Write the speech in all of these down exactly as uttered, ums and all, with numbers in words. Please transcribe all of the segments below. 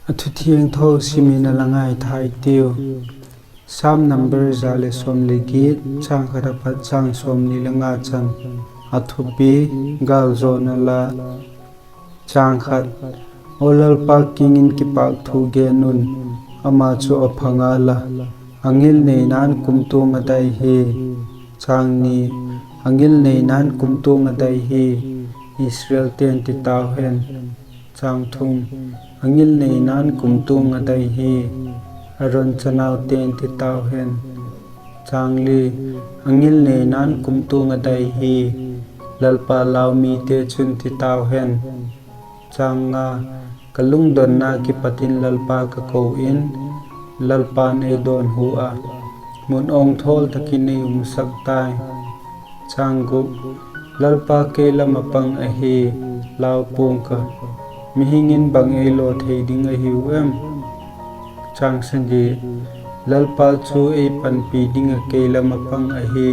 A thu thiangtho sim in a la ngaithai tiu. Sam number za leh sawm leh giat, châng khat apat châng sawmni le nga chan. A thupi: Gâlzawna la. Châng khat: Aw Lalpa kiang in kipâk thu gen un, ama chu a pha ngal a, a ngilneina'n kumtuang a dai hi. Châng ni: A ngilneina'n kumtuang a dai hi, Israelte'n ti tau hen. Châng thum: A ngilneina'n kumtuang a dai hi, Aron chanaute'n ti tau hen. Châng li: A ngilneina'n kumtuang a dai hi, Lalpa lau mite chun ti tau hen. Châng nga: Ka lungdonna kipat in Lalpa ka ko in, Lalpa'n ei dawnhu a, mun awngthawl tak in ei umsak tai. Châng guk: Lalpa kei lam ah pang ahi, lau pua'ng ka, mihing in bang ei law thei ding ahiu em? Châng sagi: Lalpa chu ei panpi ding ah kei lam ah pang ahi,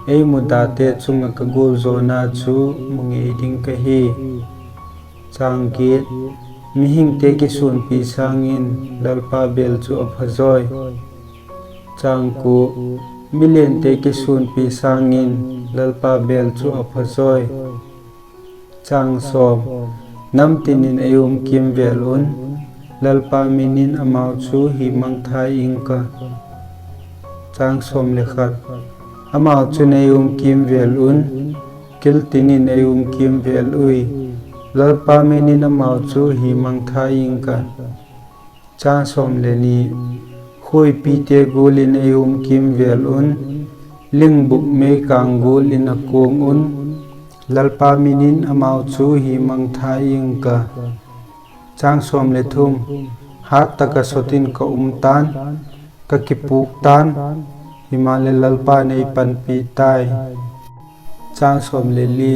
ei mudate chung ah ka gualzawna chu mu ngei ding ka hi. Châng giat: Mihingte kisuanpi sâng in Lalpa bêl chu a phazawi. Châng kua: Miliante kisuanpi sâng in Lalpa bêl chu a phazawi. Châng sawm: Namtin in ei um kîmvêl un, Lalpa min in amau chu hi mangthai ing ka. Châng sawm le khat: Amau chun ei um kîmvêl un, kiltin in ei um kîmvêl ui, Lalpa min in amau chu hi mangthai ing ka. Châng sawm le ni: Khuaipite gual in ei um kîmvêl un, lingbuk meikâng gual in a kuang un, Lalpa min in amau chu hi mangthai ing ka. Châng sawm le thum: Hât tak ah sot in ka um ta'n, ka kipûk ta'n, himaleh Lalpa'n ei panpi tai. Châng sawm le li: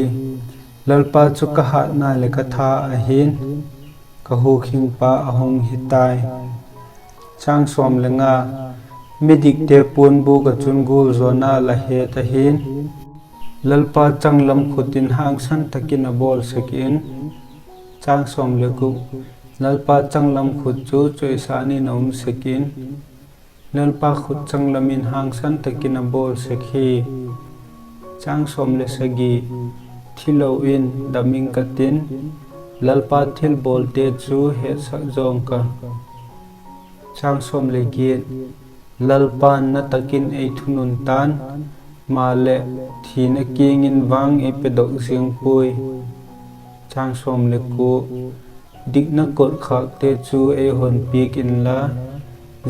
Lalpa chu ka hâtna leh ka tha ahi'n, ka hukhingpa a hung hi tai. Châng sawm le nga: Midikte puanbûk ah chun gualzawna la het ahi'n, Lalpa changlam khut in hangsan tak in a bawl sek in. Châng sawm le guk: Lalpa changlam khut chu chawisan in a um sek in, Lalpa khut changlam in hangsan tak in a bawl sek hi. Châng sawm le sagi: Thi lo in dam ing ka tin, Lalpa thilbawlte chu hetsak zawng ka. Châng sawm le giat: Lalpa'n na tak in ei thunun ta'n, maleh thina kiang in vang ei pedok ziang puai. Châng sawm le kua: Dikna kotkhâkte chu ei honpiak inla,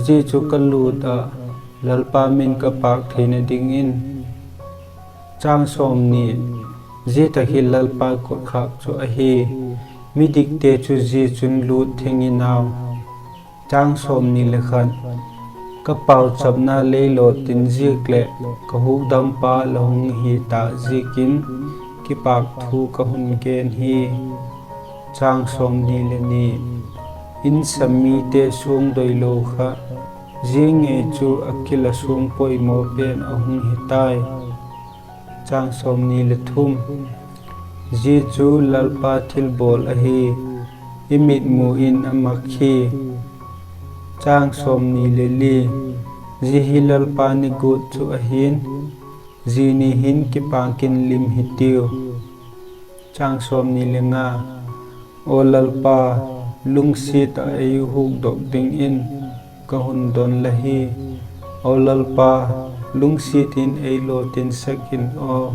zia chu ka lût ah Lalpa min ka pâk theina dingin. Châng sawmni: Zia tak hi Lalpa kotkhâk chu ahi, midikte chu zia chun lût theng in au. Châng sawmni le khat: Ka pauchapna leilaw tin ziak leh ka hukdampa la hung hi ta ziakin kipâk thu ka hun gen hi. Châng sawmni le ni: Insa mite suang doilo kha, zia ngei chu a kila suang poimaw pen a hung hi tai. Châng sawmni le thum: Zia chu Lalpa thilbawl ahi, i mitmu in a mak hi. Châng sawmni le li: Zia hi Lalpa ni guat chu ahi'n, zia ni hin kipâk in lim hitiu. Châng sawmni le nga: Aw Lalpa, lungsiat ah ei hukdok dingin ka hun don la hi. Aw Lalpa, lungsiat in ei lawtin sek in aw.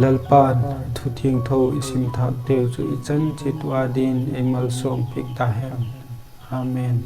Lalpa'n thu thiangtho i sim thâkteu chu i chan chiat ua dingin ei malsawmpiak ta hen. Amen.